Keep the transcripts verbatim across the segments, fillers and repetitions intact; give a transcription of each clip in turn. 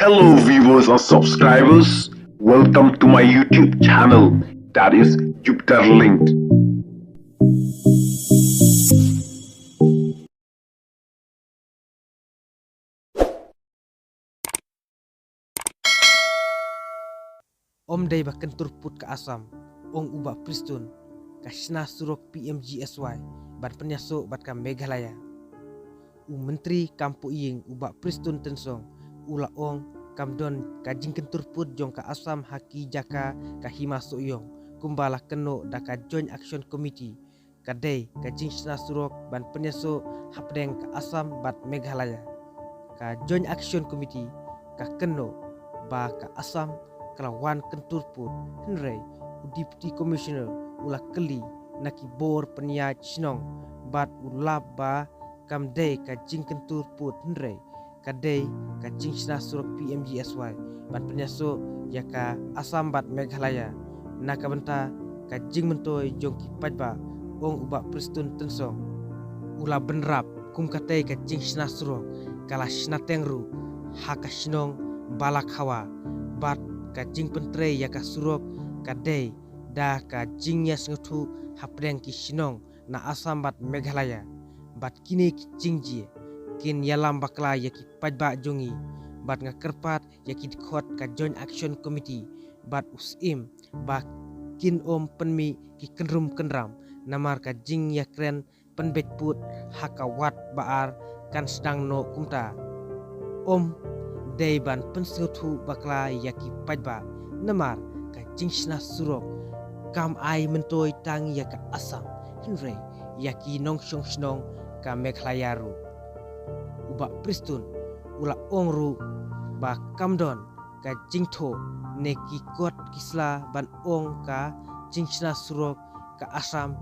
Hello viewers and subscribers, welcome to my YouTube channel, that is Jupiter Linked. Ym dei ba kyntur pud ka Assam, ong u Bah Prestone, ka shna surok P M G S Y ban pynïasoh bad ka Meghalaya. U Myntri Kam Pohïing u Bah Prestone Tynsong u la ong kam don ka jingkyntur pud jong ka Assam ha ki jaka ka Hima Sohiong kumba la kynnoh da ka Joint Action Committee, ka dei ka jingshna surok ban pynïasoh hapdeng ka Assam bad Meghalaya. Ka Joint Action Committee ka kynnoh ba ka Assam ka la wan kyntur pud, hynrei u Deputy Commissioner u la kylli na ki bor pynïaid shnong bad u lap ba kam dei ka jingkyntur pud, hynrei ka dei ka jingshna surok P M G S Y ban pynïasoh ïa ka Assam bad Meghalaya na ka bynta ka jingmyntoi jong ki paidbah, ong u Bah Prestone Tynsong. U la bynrap kum katei ka jingshna surok ka la shna teng ruh ha ka shnong Balakhawa, bad ka jingpyntrei ïa ka surok ka dei da ka jingïasngewthuh hapdeng ki shnong na Assam bad Meghalaya. Bad kine ki jingjia kin ïalam bakla ïa ki paidbah jong ngi, bad nga kyrpad ïa ki dkhot ka Joint Action Committee bad u Syiem ba kin ym pynmih ki kynrum kynram, namar ka jingïakren pynbeit pud ha ka wad ba ar kan sdang noh kumta. Ym dei ban pynsngewthuh bakla ïa ki paidbah, namar ka jingshna surok kam ai myntoi tang ïa ka Assam, hynrei ïa ki nongshong shnong ka Meghalaya ruh. U Bah Prestone u la ong ruh ba kam don ka jingthoh ne ki kot ki sla ban ong ka jingshna surok ka Assam,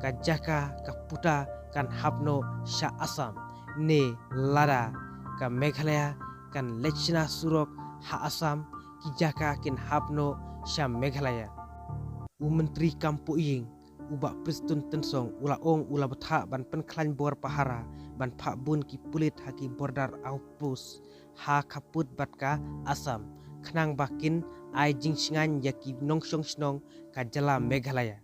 ka jaka ka puta kan hap noh sha Assam, ne lada ka Meghalaya kan leit shna surok ha Assam, ki jaka kin hap noh sha Meghalaya. U Myntri Kam Pohïing u Bah Prestone Tynsong u la ong u la bthah ban pynkhlaiñ bor pahara ban phah bun ki pulit ha ki border outpost ha khappud bad ka Assam, khnang ba kin ai jingshngaiñ ïa ki nongshong shnong ka jylla Meghalaya.